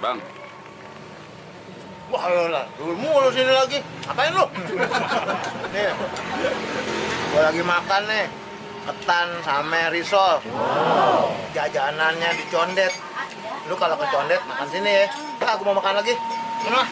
Bang. Wah, lu mulu sini lagi. Ngapain lu? Nih, gua lagi makan nih. Ketan sama risol. Jajanannya dicondet. Lu kalau kecondet makan sini ya. Ah, gua mau makan lagi. Mana?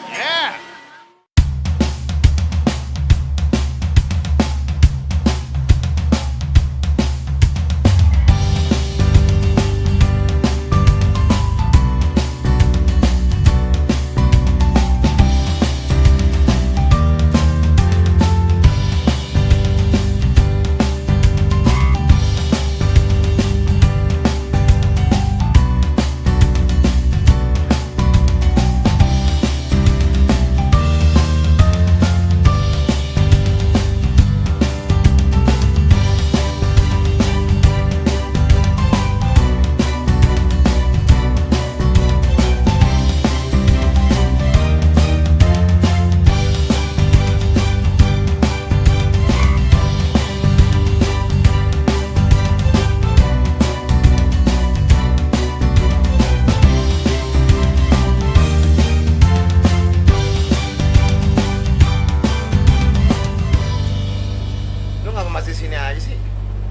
Masih sini aja sih?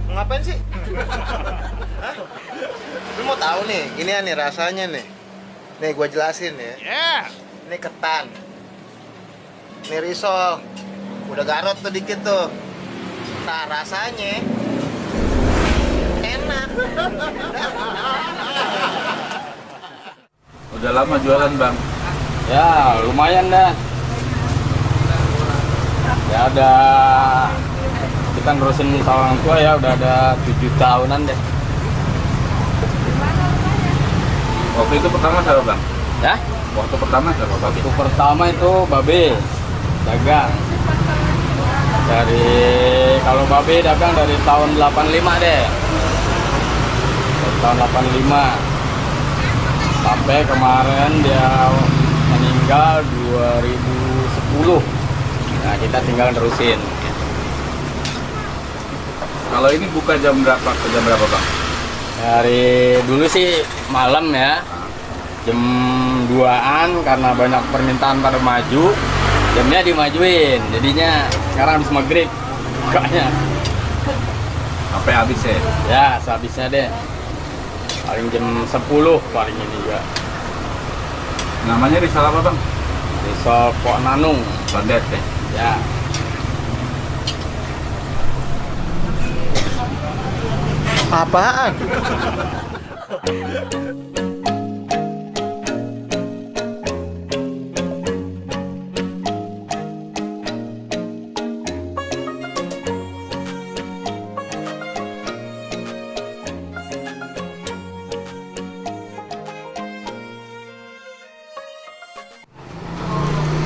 Mau ngapain sih? Hah? Lu mau tahu nih, ini nih rasanya nih. Nih gua jelasin ya. Ini ketan. Ini risol. Udah garot tuh dikit tuh. Nah, rasanya enak. Udah lama jualan, Bang. Ya, lumayan dah. Ya ada kita ngurusin orang tua ya udah ada 7 tahunan deh. Waktu itu pertama siapa, Bang? Ya? Waktu pertama siapa, Bang? Waktu pertama itu Babe dagang. Kalau Babe dagang dari tahun 85 deh. Dari tahun 85 sampai kemarin dia meninggal 2010. Nah, kita tinggal terusin. Kalau ini buka jam berapa ke jam berapa, Bang? Dari dulu sih malam ya, jam 2-an karena banyak permintaan pada maju, jamnya dimajuin, jadinya sekarang habis maghrib bukanya. Sampai habis ya? Ya, sehabisnya deh, paling jam 10 paling ini juga. Namanya risol apa, Bang? Risol Pok Nanung. Condet ya? Ya. Apaan? Gue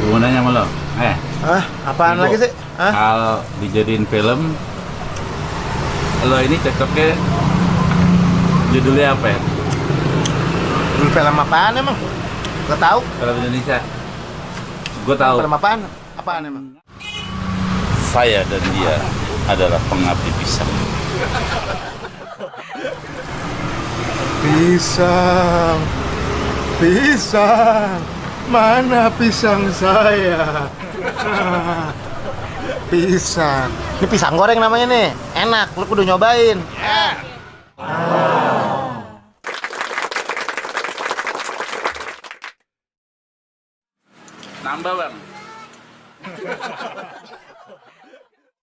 mau nanya sama lo. Apaan Ibu, lagi sih? Kalau dijadiin film, lo ini cocoknya judulnya apa ya? Judul film apaan emang? Gak tahu. Film Indonesia. Gue tahu. Film apaan? Apaan emang? Saya dan dia adalah pengabdi pisang. Pisang, pisang, mana pisang saya? Pisang, ini pisang goreng namanya nih, enak, lu kudu nyobain. Nambah, Bang.